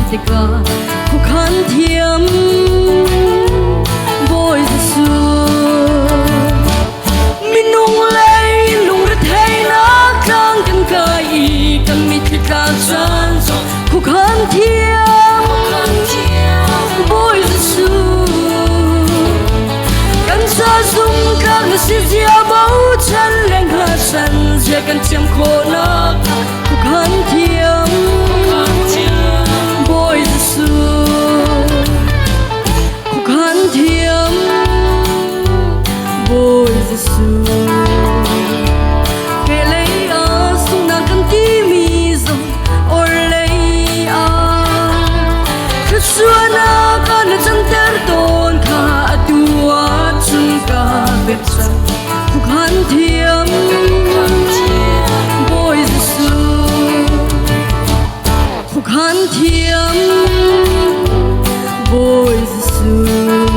tikah khuakhan thiam Bawi Jesuh. Minung lei lungretheihnak tlang kan kai i kan mitthli tlak caan zong khuakhan thiam Bawi Jesuh. Kan sa zum tlak na si zia bochan le hngasan zia kan thiam khawhnak khuakhan thiam Bawi Jesuh. Khuakhan thiam Bawi Jesuh. Kehlei ah sunghnak kan timi zong orhlei ah thluachuahnak ah na canter tawn kha atu ah cun ka pek cang. Khuakhan thiam Bawi Jesuh. Khuakhan thiam Bawi Jesuh.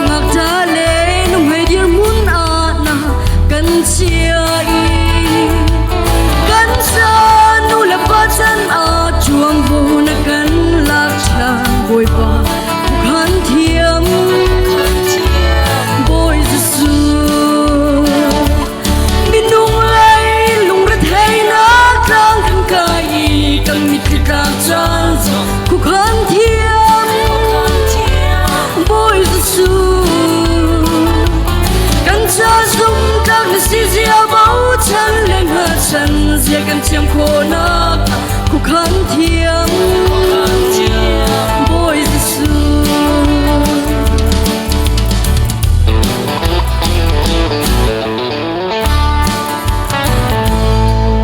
Ngakṭah le nuhmei dirhmun ah na kan chia i kan sa nu le pa chan ah ṭuangvo na kan lak ṭhan Bawipa khuakhan thiam Bawi Jesuh. Minung lei lungretheihnak tlang kan kai i kan mitthli tlak caan zong khuakhan thiam Bawi Jesuh. Kan ca zumtlak na si zia bochan le hngalchan zia kan thiam khawhnak khuakhan thiam Bawi Jesuh.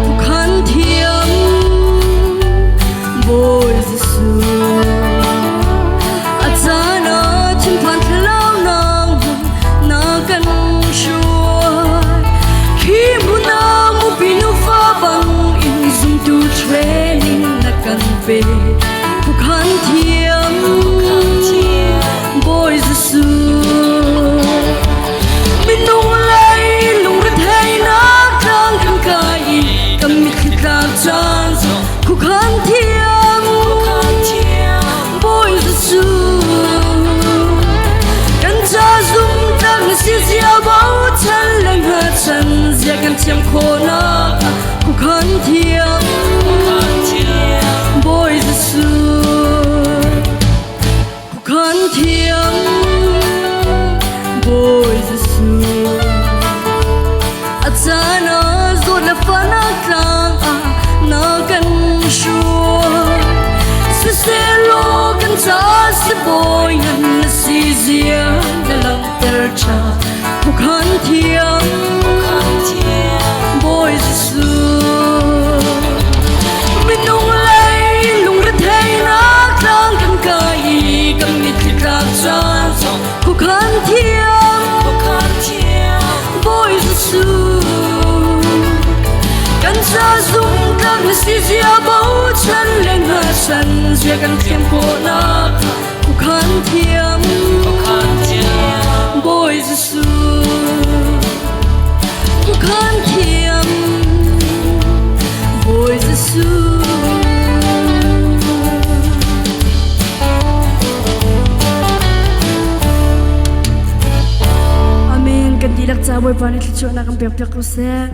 Khuakhan thiam Bawi Jesuh. A caan ah thinphan thlalau nang hmun na kan hruai. Khi hmun ah mupi nufa bang in zumtu training na kan pe. Khuakhan thiam Bawi Jesuh. Minung lei lungretheihnak tlang kan kai i kan mitthli tlak caan zong khuakhan thiam Bawi Jesuh. Kan ca zumtlak na si zia bochan le hngalchan zia kan thiam khawhnak khuakhan thiam Bawi Jesuh. Khuakhan thiam Bawi Jesuh. A caan ah zawt le fahnak tlang ah na kan hruai. Siselaw kan caah sibawi ngan na si zia na langhter ṭhan. Khuakhan thiam Bawi Jesuh. Minung lei lungretheihnak tlang kan kai i kan mitthli tlak caan zong khuakhan thiam Bawi Jesuh. Kan ca zumtlak na si zia bochan le hngalchan zia kan thiam khawhnak khuakhan thiam Bawi Jesuh. Khuakhan thiam Bawi Jesuh. Amen. Kan dihlak ca Bawipa nih thluachuahnak kan pek piak ko seh.